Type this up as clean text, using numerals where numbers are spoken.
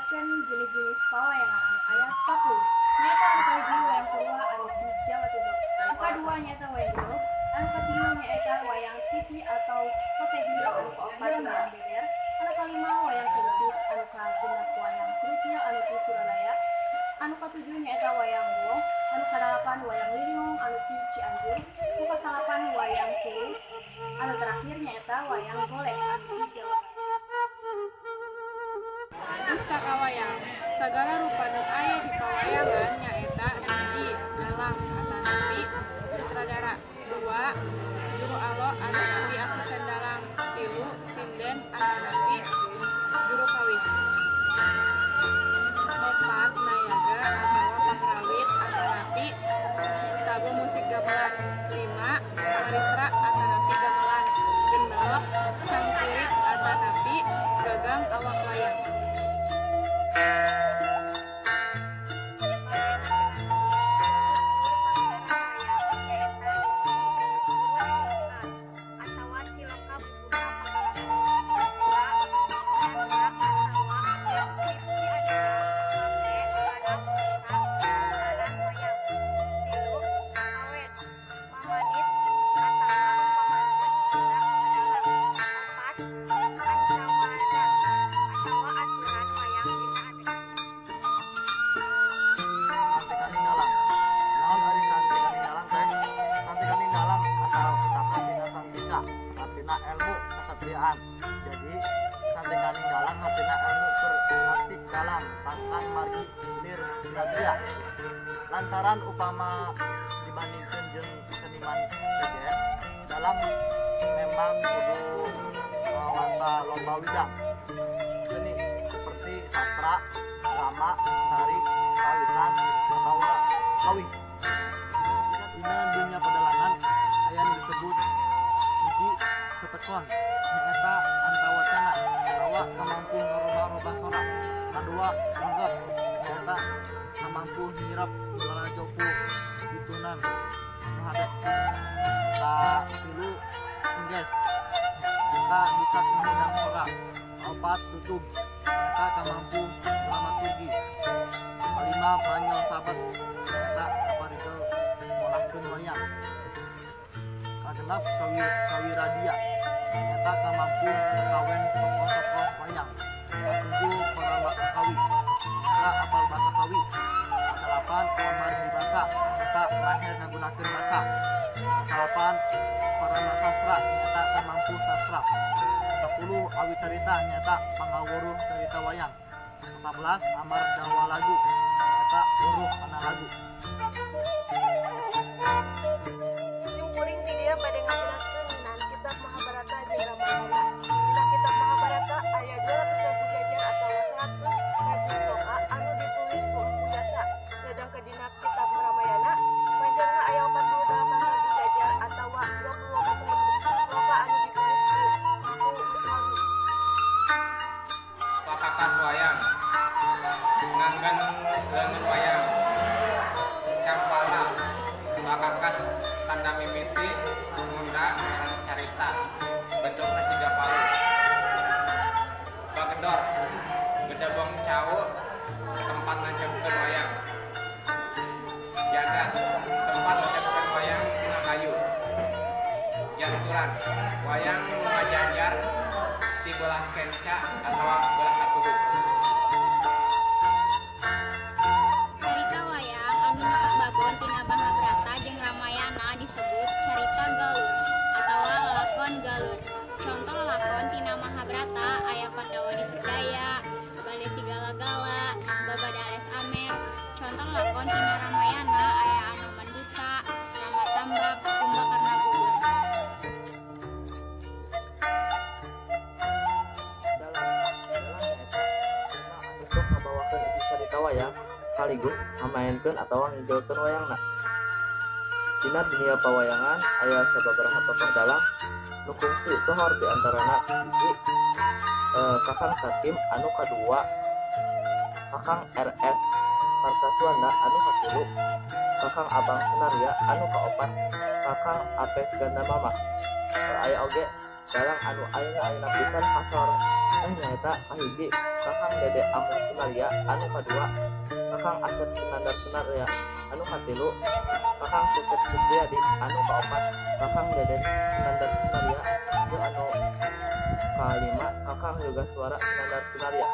Ngajelaskeun jenis-jenis pawayangan anu aya 10. Nyaeta anu kahiji wayang purwa anu di Jawa Timur. Anu kadua nyaeta wayang golok, anu katilu nyaeta wayang TV atau potehi, anu kaopat wayang beber, anu kalima wayang kerucut, anu kagenep wayang krucil anu ti Surabaya, anu katujuh nyaeta wayang gong, anu kadalapan wayang liriung anu ti Cianjur, anu kasalapan wayang sulung, anu terakhir nyaeta wayang golek anu ti Jawa Barat. Pustaka wayang sagala rupa nu aya di pawayangan nyaeta hiji dalang atanapi sutradara, dua juru alo atanapi asisten dalang, tilu sinden atanapi juru kawih, opat nayaga atawa pangrawit atanapi tabuh musik gamelan, lima waritra atanapi gamelan, genep cangkulit atanapi gagang awak wayang. Bade ngajelaskeun struktur pagelaran wayang nyaeta hiji Purwa Siloka atawa siloka bubuka pagelaran, dua nanda atawa deskripsi adegan make barang basa pagelaran wayang, tilu pakawen mamanis atawa pamantes dina pedalang, opat antawadang atawa aturan wayang dina adegan. Santikaning dalang. Naon ari santikaning dalang teh? Santikaning dalang asal ucapan tina santika, artina ilmu kasatriaan. Jadi santikaning dalang artina ilmu keur ngarti dalang sangkan margi lir satria. Lantaran upama dibandingkeun jeung seniman sejen, dalang memang kudu ngawasa loba widang seni seperti sastra, drama, tari, kawitan, atawa kawih. Dina dunya pedalangan aya nu disebut hiji tetekon nyaeta antawacana atawa kamampu ngarobah-robah sora. Kadua langgep nyaeta kamampu nyirep lalajo ku pitunan nu hade. Katilu engges nyaeta bisa ngahudang sora. Kaopat tutug nyaeta kamampu dramaturgi. Kalima banyo sabet nyaeta kaparigel ngolahkeun wayang. Kagenep kawiradia nyaeta kamampu ngakawen tokoh-tokoh wayang. Katujuh paramakawi nyaeta apal basa kawi. Kadalapan pamargi basa nyaeta maher ngagunakeun basa. Kasalapan paramasastra nyaeta kamampu sastra. Kasapuluh awi carita nyaeta pangawuruh carita wayang. Kasabelas amar dawa lagu nyaeta wuruh kana lagu. Tim kuring ti dieu bade ngajelaskeun ngeunaan kitab Mahabharata jeung Ramayana. Dina kitab Mahabharata aya 200.000 jajar atawa 100.000 sloka anu ditulis ku Empu Yasa. Sedangkeun dina kitab Ramayana panjangna aya 48.000 jajar atawa 24.000 sloka anu ditulis ku Empu Walmi. Pakakas wayang, nganggen leungeun wayang, campala, pakakas tanda mimiti, ngunda ngaran carita, bentukna siga palu. Bagedor, gedebong cau, tempat nancepkeun wayang. Jagat, tempat nancepkeun wayang tina kayu. Janturan, wayang nu ngajajar ti belah kenca atawa belah katuhu. Carita wayang anu nyokot babon tina Mahabharata jeung Ramayana disebut carita galur atawa lalakon galur. Conto lalakon tina Mahabharata aya Pandawa Diherdaya, Bale Sigala-gala, Babad Ales Amer. Conto lalakon tina Ramayana aya Anoman Duta, Rama Tambak, Kumbakarna Gugur. Dalang dalang nyaeta jalma anu sok ngabawakeun isi carita wayang sekaligus ngamaenkeun atawa ngigelkeun wayangna. Dina dunia pawayangan aya sababaraha tokoh dalang nu kungsi sohor di antarana hiji Kakang Takim, anu kadua Kakang RF Kartasuanda, anu katilu Kakang Abang Sunaria, anu kaopat Kakang Apep Gandamama. Aya oge dalang anu ayeuna-ayeuna pisan kasor nyaeta kahiji Kakang Dede Amung Sunarya, anu kadua Kakang Asep Sunandar Sunarya, anu katilu Kakang Cecep Supriyadi, anu kaopat Kakang Deden Sunandar Sunarya, jeung anu kalima Kakang Yogaswara Sunandar Sunarya.